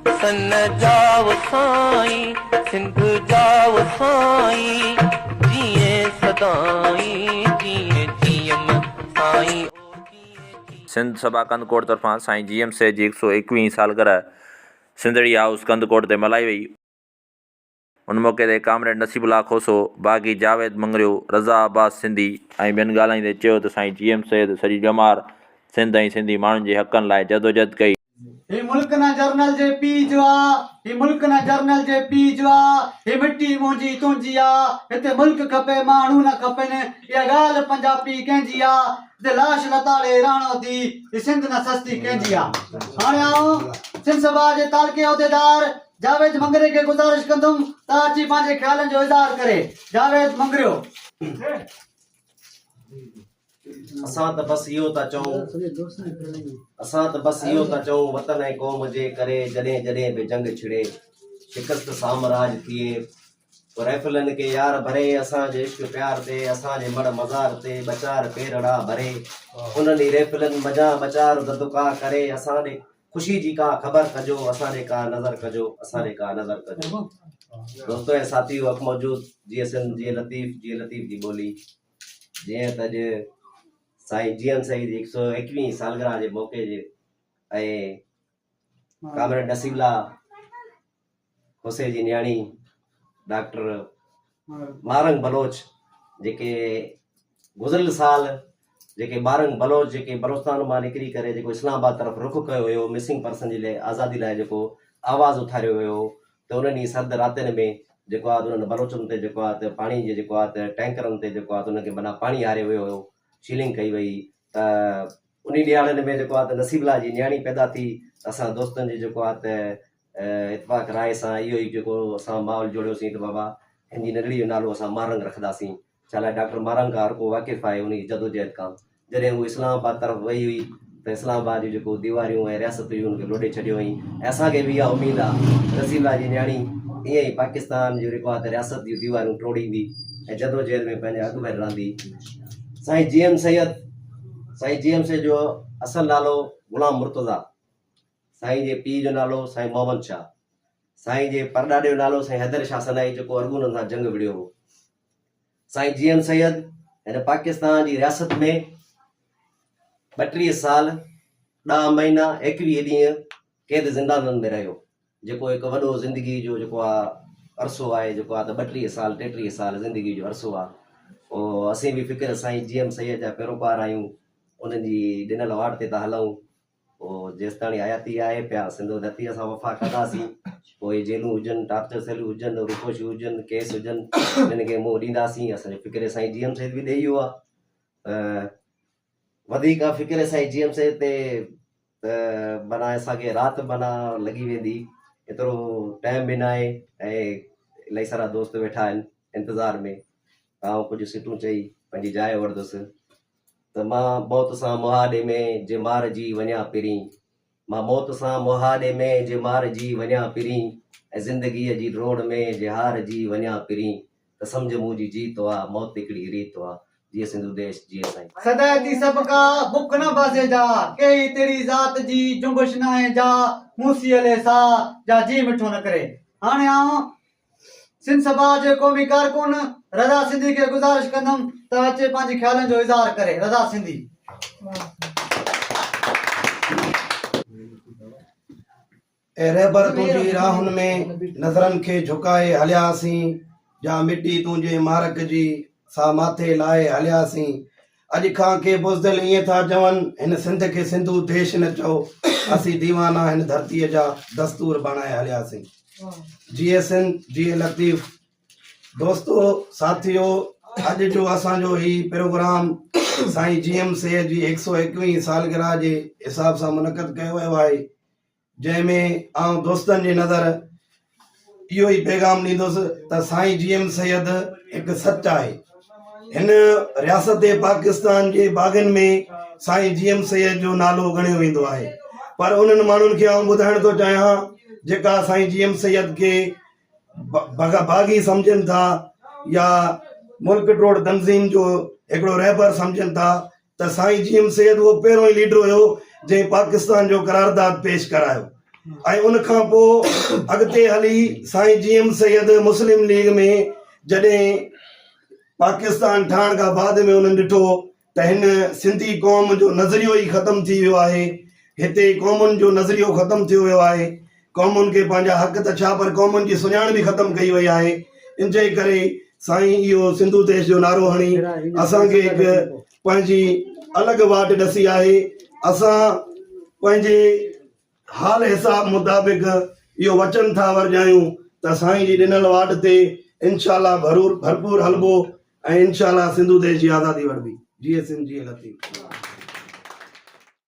سن ڄائو سائين، سنڌ ڄائو سائين، جيئي سدائين، جيئي جيئم سائين او جيئي جيئم. سنڌ سڀا ڪنڌڪوٽ طرفان سائين جي ايم سيد جي هڪ سئو ايڪويهين سالگرهه سنڌڙي هائوس ڪنڌڪوٽ تي ملهائي وئي. ان موقعي تي ڪامريڊ نصيب الله کوسو، باغي جاويد مڱريو، رضا عباس سنڌي ۽ ٻين ڳالهائيندي چيو ته سائين جي ايم سيد سڄي ڄمار سنڌ ۽ سنڌي ماڻهن جي حقن لاء جدوجھد ڪئي. هي ملڪ نه جرنل جي پيء جو آ، هي ملڪ نه جرنل جي پيء جو آ، هي مٽي منهنجي تنهنجي آ، هتي ملڪ کپي ماڻهو نه کپن، اها ڳالهه پنجابي ڪنهن جي آ، هتي لاش لتاڙي راڻو ٿي، هي سنڌ نه سستي ڪنهن جي آ. هاڻي آئون سنڌ سڀا جي تعلقي عهديدار جاويد مڱريي کي گذارش ڪندم ته اچي پنهنجي خيالن جو اظهار ڪري. جاويد مڱريو. اسان ته بس اهو ٿا چئون اسان ته بس اهو ٿا چئون وطن ۽ قوم جي ڪري جڏهن جڏهن به جنگ ڇڙي شڪست سامراج ٿئي پوء رائفلن کي يار ڀري اسان جي عشق پيار تي اسان جي مڙ مزار تي ٻه چار پيرڙا ڀري انهن ئي رائفلن منجهان ٻه چار ڌڌڪا ڪري اسان ڏي خوشي جي ڪا خبر ڪجو اسان ڏي ڪا نظر ڪجو اسان ڏي ڪا نظر ڪجو دوستو ۽ ساٿيو حق موجود جيئي سنڌ جيئي لطيف جيئي لطيف جي ٻولي جيئن ته اڄ سائين جي ايم سيد جي هڪ سو ايڪويهين سالگرهه جي موقعي جي ۽ ڪامريڊ نصيب الله کوسي جي نياڻي ڊاڪٽر مارنگ بلوچ جيڪي گذريل سال جيڪي مارنگ بلوچ جيڪي بلوچستان مان نڪري ڪري جيڪو اسلام آباد طرف رخ ڪيو هيو مسنگ پرسن جي لاء آزادي لاء جيڪو آواز اٿاريو ويو هو ته انهن ئي سرد راتين ۾ جيڪو آهي انهن بلوچن تي جيڪو آهي ته پاڻي جي جيڪو آهي ته ٽينڪرن تي جيڪو آهي ته انهن کي معنيٰ پاڻي هاريو ويو هيو شيلنگ ڪئي وئي ته انهي ڏهاڙن ۾ جيڪو آهي ته نصيب الله جي نياڻي پيدا ٿي ته اسان دوستن جي جيڪو آهي ته اتفاق راء سان اهو ئي جيڪو اسان ماحول جوڙيوسين ته بابا هن جي ننڍڙي جو نالو اسان مارنگ رکنداسين ڇا لاء ڊاڪٽر مارنگ کان هر ڪو واقف آهي ان جي جدوجهد کان جڏهن هو اسلام آباد طرف وئي هئي ته اسلام آباد جون جيڪو ديواريون ۽ رياست هيون ان کي لوڏي ڇڏيو هئائين ۽ اسان کي به اها اميد آهي ته نصير الله جي نياڻي ائين ئي پاڪستان جو جيڪو آهي ته رياست جون ديواريون ٽوڙيندي ۽ جدوجهد ۾ پنهنجا اڳ ڀر رهندي سائين جي ايم سيد سائين جي ايم سيد جو اصل نالو غلام مرتضيٰ سائين جي پيء جو نالو سائين محمد شاهه، سائين جي پرڏاڏي جو نالو سائين حيدر شاهه سنائي جيڪو ارغونن سان جنگ وڙهيو هو. سائين جي ايم سيد هن پاڪستان جي رياست ۾ 32 سال ڏهه مهينا 21 ڏينهن قيد زندانن ۾ رهيو جيڪو هڪ وڏو زندگي جو جيڪو آ عرصو آهي جيڪو آ ته 32 سال 33 سال زندگي جو عرصو آ پوء اسين به فڪر سائين جي ايم سيد جا پيروڪار آهيون انهن جي ڏنل واٽ تي ٿا هلون پوء جيستاڻي حياتي آهي پيا سنڌو ڌرتيء سان وفا ڪنداسين. پوء اهي جيلون هجن، ٽارچر سيلون هجن، روپوشيون هجن، ڪيس هجن، انهن کي منهن ڏينداسين. اسان جو فڪر سائين جي ايم سيد به ڏئي ويو آهي ته وڌيڪ فڪر سائين جي ايم سيد تي ته معنيٰ اسان کي رات معنيٰ لڳي ويندي، ايترو ٽائيم به ناهي ۽ الاهي سارا دوست ويٺا آهن انتظار ۾ ته آئون ڪجهه سٽون چئي پنهنجي جاء وٺندس. ته مان موت سان مهاڏي ۾ جي مار جي وڃان پرين مان موت سان مهاڏي ۾ جي مار جي وڃان پرين ۽ زندگيء جي ڊوڙ ۾ جي هار جي وڃان پرين ته سمجهه مون جي جيت آ موت هڪڙي ريت آ جيئي سنڌو ديش جيئي سائين. سدائي ٿي سڀ ڪا بک نه باسي جا، ڪيهي تيري ذات جي جنبش ناهي جا، مون سيئلي سا، جا جيء مٺو نه ڪري. هاڻي آئون سنڌ سڀا جي قومي ڪارڪن رضا سنڌي کي گذارش ڪندم ته اچي پنهنجي خيالن جو اظهار ڪري. رضا سنڌي. اي رهبر تنهنجي راهن ۾ نظرن کي جهڪائي هلياسين جا مٽي تنهنجي مارڪ جي سا ماٿي لائي هلياسين اڄ کان ڪي بزدل ائين ٿا چون هن سنڌ کي سنڌو ديش نه چئو اسين ديوانا هن ڌرتيء جا دستور بڻائي هلياسين جيئي سنڌ جيئي لطيف دوستو ساٿيو اڄ جو اسان جو هي پروگرام سائين جي ايم سيد جي هڪ سو ايڪويهين سالگرهه جي حساب سان منعقد ڪيو ويو آهي جنهن ۾ آئون دوستن جي نظر اهو ئي پيغام ڏيندس ته سائين جي ايم سيد هڪ سچ آهي. هن رياست پاڪستان جي باغين ۾ سائين جي ايم سيد جو نالو ڳڻيو ويندو آهي پر انهن ماڻهن کي آئون ٻڌائڻ ٿو چاهيان جيڪا سائين جي ايم سيد کي باغي سمجهن ٿا يا ملڪ ٽوڙ تنظيم جو هڪڙو رهبر سمجهن ٿا ته سائين جي ايم سيد اهو پهريون ئي ليڊر هيو جنهن پاڪستان جو قرارداد پيش ڪرايو. ۽ ان کان پوء اڳتي هلي سائين جي ايم سيد مسلم ليگ ۾ جڏهن پاڪستان ٺاهڻ کان بعد ۾ انهن ڏٺو ته هن سنڌي قوم جو نظريو ئي ختم ٿي ويو آهي، هتي قومن جو نظريو ختم ٿيو ويو آهي، قومن کي پنهنجا حق ته ڇا پر قومن جي سڃاڻ به ختم ڪئي وئي آهي، انجي ڪري سائين اهو سنڌو ديش جو نعرو هڻي اسان کي هڪ پنهنجي الڳ واٽ ڏسي آهي، اسان پنهنجي حال حساب مطابق اهو وچن ٿا ورجايون ته سائين جي ڏنل واٽ تي انشاء الله ڀرپور هلبو ۽ انشاء الله سنڌو ديش جي آزادي وٺبي. جيئي سنڌ جيئي لطيف.